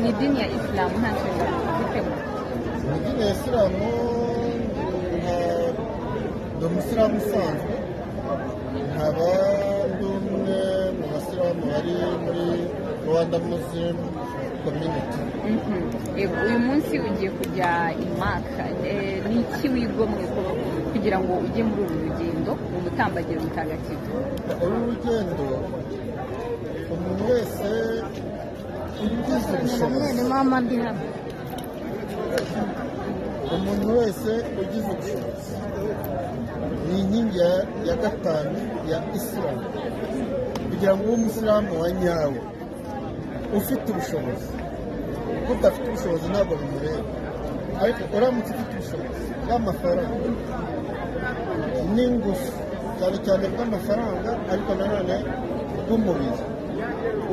Mu idini ya Isilamu nta nshingano ufitemo? Mu idini ya Isilamu ndi umusilamu usanzwe, nkaba ndi umwe mu basilamu bari muri Rwanda Muslim Community. Yego, uyu munsi ugiye kujya i Maka. Ni iki wigomwe kugira ngo ujye muri uru rugendo mu mutambagiro mutagatifu? Uru rugendo, umuntu wese ugize ubushobozi, Mama, ndi hano. umuntu wese ugize ubushobozi, ni inkingi ya gatanu ya Isilamu. Kugira ngo ube umusilamu wa nyawe ufite ubushobozi, udafite ubushobozi ntabwo bimureba, ariko uramutse ufite ubushobozi bw'amafaranga n'ingufu, cyane cyane bw'amafaranga, ariko nanone bw'umubiri,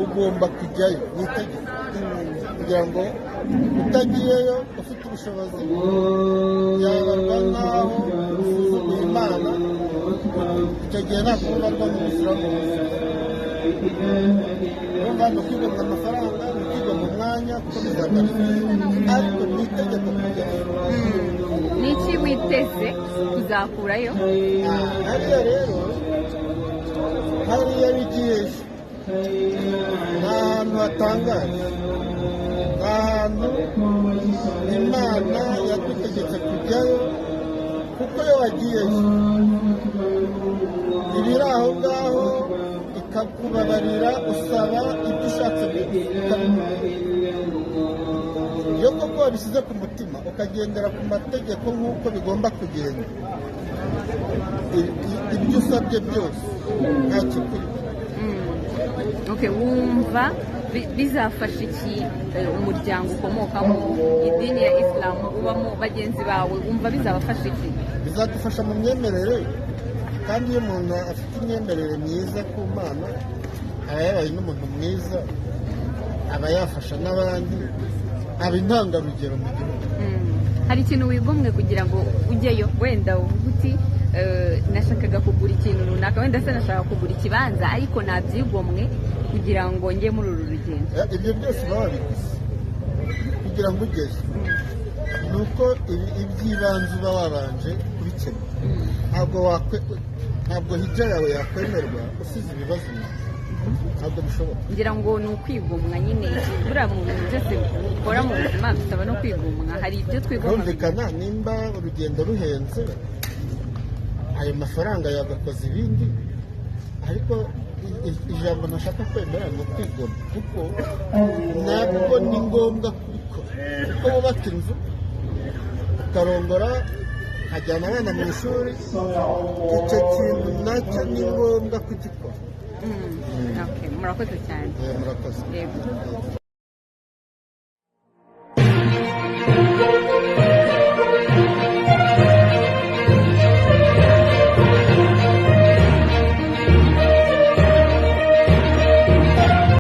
ugomba kujyayo. Ni itegeko kugira ngo utagiyeyo ufite ubushobozi yabarwa nk'aho usuzuguye Imana. Icyo gihe ntabwo ubarwa nk'umusilamu wuzuye. Urumva, ni ukwigomwa amafaranga, ni ukwigomwa umwanya, kuko bizaba ari byinshi, ariko ni itegeko kujyayo. Ni iki witeze kuzakurayo? Hariya rero, hariya bigiyeyo ni ahantu hatangaje, ni ahantu Imana yadutegetse kujyayo, kuko iyo wagiyeyo ibiri aho ngaho ikakubabarira, usaba ibyo ushatse byose ikabikora. Iyo koko wabishyize ku mutima, ukagendera ku mategeko nk'uko bigomba kugenda, ibyo usabye byose nta kikuri. Okay, wumva bizafasha iki umuryango ukomokamo, idini ya Isilamu ubamo, bagenzi bawe? Wumva bizabafasha iki? Bizadufasha mu myemerere, kandi iyo umuntu afite imyemerere myiza ku Mana, aba yabaye n'umuntu mwiza, aba yafasha n'abandi, aba intangarugero mu gihugu. Hari ikintu wigomwe kugira ngo ujyeyo? Wenda uvuga uti nashakaga kugura ikintu runaka, wenda se nashaka kugura ikibanza, ariko nabyigomwe kugira ngo njye muri uru rugendo. Ibyo byose baba babiguze kugira ngo ugeyo, ni uko iby'ibanze uba wabanje kubikemura. Ntabwo hijja yawe yakwemerwa usize ibibazo inyuma, ntabwo bishoboka. Ngira ngo ni ukwigomwa nyine. Buriya mu bintu byose ukora mu buzima bisaba no kwigomwa, hari ibyo twigomwa. Birumvikana, nimba urugendo ruhenze, ayo mafaranga yagakoze ibindi, ariko ijambo ntashaka kwemera ni ukwigomwa, kuko ntabwo ni ngombwa kubikora, kuko wubaka inzu, ukarongora, ukajyana abana mu ishuri, icyo kintu nacyo ni ngombwa kugikora. Okay, murakoze cyane. Murakoze. Yego.